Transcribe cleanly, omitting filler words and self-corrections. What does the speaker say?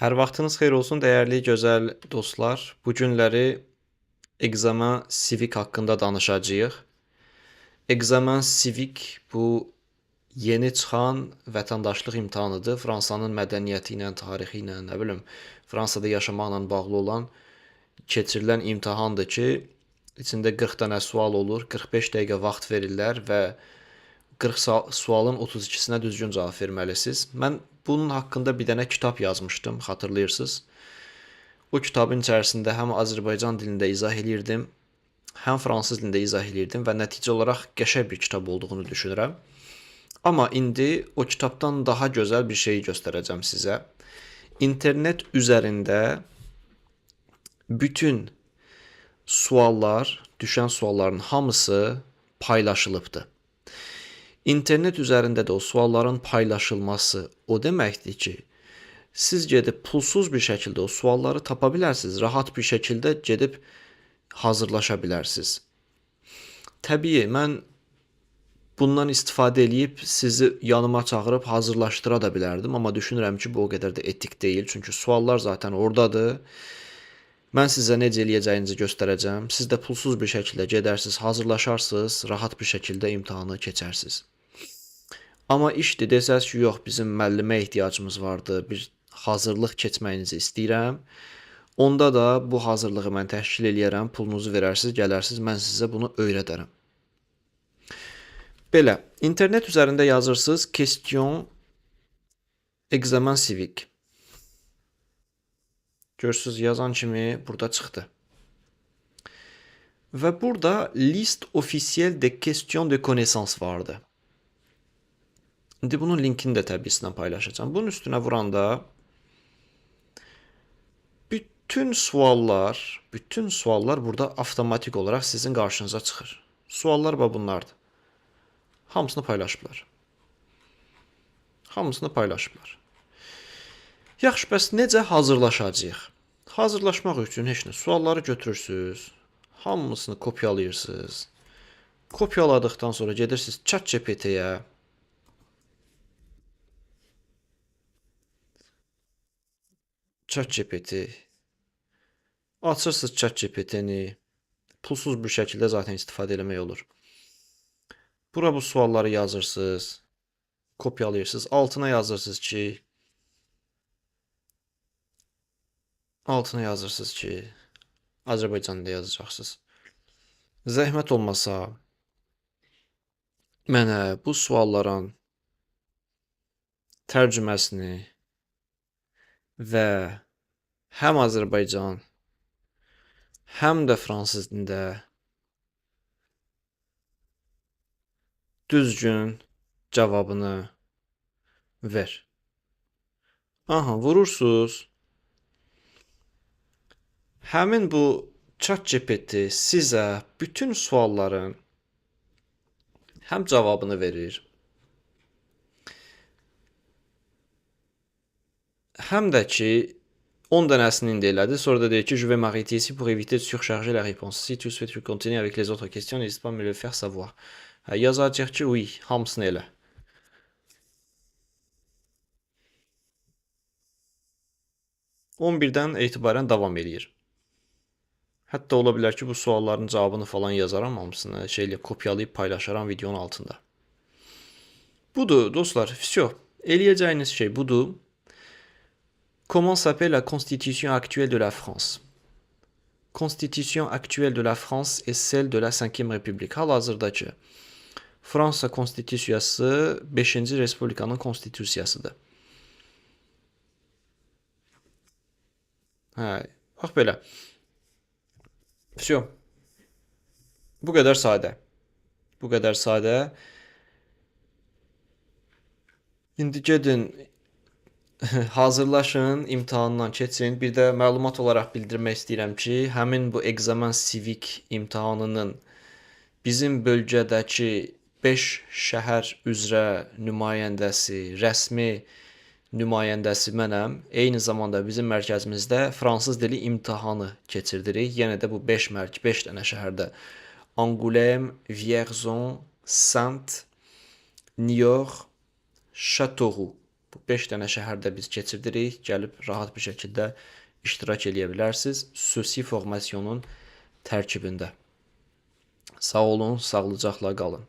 Hər vaxtınız xeyir olsun dəyərli gözəl dostlar. Bu günləri Examen Civique haqqında danışacağıq. Examen Civique bu yeni çıxan vətəndaşlıq imtahanıdır. Fransanın mədəniyyəti ilə, tarixi ilə, nə bilim, Fransada yaşamaqla bağlı olan keçirilən imtahandır ki, içində 40 dənə sual olur, 45 dəqiqə vaxt verirlər və 40 sualın 32-sinə düzgün cavab verməlisiniz. Mən bunun haqqında bir dənə kitab yazmışdım, xatırlayırsınız. O kitabın içərisində həm Azərbaycan dilində izah eləyirdim, həm fransız dilində izah eləyirdim və nəticə olaraq qəşəng bir kitab olduğunu düşünürəm. Amma indi o kitabdan daha gözəl bir şeyi göstərəcəm sizə. İnternet üzərində bütün suallar, düşən sualların hamısı paylaşılıbdır. İnternet üzərində də o sualların paylaşılması o deməkdir ki, siz gedib pulsuz bir şəkildə o sualları tapa bilərsiniz, rahat bir şəkildə gedib hazırlaşa bilərsiniz. Təbii, mən bundan istifadə eləyib sizi yanıma çağırıb hazırlaşdıra da bilərdim, amma düşünürəm ki, bu o qədər də etik deyil. Çünki suallar zaten oradadır. Mən sizə necə eləyəcəyinizi göstərəcəm. Siz də pulsuz bir şəkildə gedərsiniz, hazırlaşarsınız, rahat bir şəkildə imtahanı keçərsiniz. Amma işdir, desəz ki, yox, bizim müəllimə ehtiyacımız vardı, bir hazırlıq keçməyinizi istəyirəm. Onda da bu hazırlığı mən təşkil eləyərəm, pulunuzu verərsiniz, gələrsiniz, mən sizə bunu öyrədərəm. Belə, internet üzərində yazırsınız question examen civique. Görürsüz, yazan kimi burada çıxdı. Və burada liste officielle des questions de connaissance vardı. İndi bunun linkini də təbii sizlə paylaşacağam. Bunun üstünə vuranda bütün suallar burada avtomatik olaraq sizin qarşınıza çıxır. Suallar bax bunlardır. Hamısını paylaşıblar. Hamısını paylaşıblar. Yaxşı, bəs necə hazırlaşacağıq? Hazırlaşmaq üçün heç nə, sualları götürürsüz, hamısını kopyalayırsınız. Kopyaladıqdan sonra gedirsiniz ChatGPT-yə. ChatGPT. Açırsınız ChatGPT-ni. Pulsuz bir şəkildə zaten istifadə eləmək olur. Bura bu sualları yazırsınız. Kopyalayırsınız. Altına yazırsınız ki, Azərbaycan dilində yazacaqsınız. Zəhmət olmasa mənə bu sualların tərcüməsini və həm Azərbaycan, həm də fransız dilində düzgün cavabını ver. Aha, vurursunuz. Həmin bu ChatGPT sizə bütün sualların həm cavabını verir, həm də ki 10 dənəsini indi elədi. Sonra da deyir ki, je vais m'arrêter ici pour éviter de surcharger la réponse. Si tu souhaites continuer avec les autres questions, n'hésite pas à me le faire savoir. Hə, yazacaq ki, oui, hamısını elə. 11-dən etibarən davam eləyir. Hətta ola bilər ki, bu sualların cavabını falan yazaram hamısını, şeylə kopyalayıb paylaşaram videonun altında. Budur dostlar, vsyo. Eləyəcəyiniz şey budur. Comment s'appelle la constitution actuelle de la France? Constitution actuelle de la France est celle de la 5e République. Hal-hazırdakı Fransa konstitusiyası 5-ci Respublikanın konstitusiyasıdır. Hə, bax belə. Vsyo. Bu qədər sadə. Bu qədər sadə. İndi gedin hazırlaşın, imtahandan keçin. Bir də məlumat olaraq bildirmək istəyirəm ki, həmin bu Examen Civique imtahanının bizim bölgədəki 5 şəhər üzrə nümayəndəsi, rəsmi nümayəndəsi mənəm. Eyni zamanda bizim mərkəzimizdə fransız dili imtahanı keçirdirik. Yenə də bu 5 5 dənə şəhərdə Angoulême, Vierzon, Saintes, Niort, Châteauroux. Bu 5 dənə şəhərdə biz keçirdirik. Gəlib rahat bir şəkildə iştirak eləyə bilərsiniz. Xüsusi formasyonun tərkibində. Sağ olun, sağlıcaqla qalın.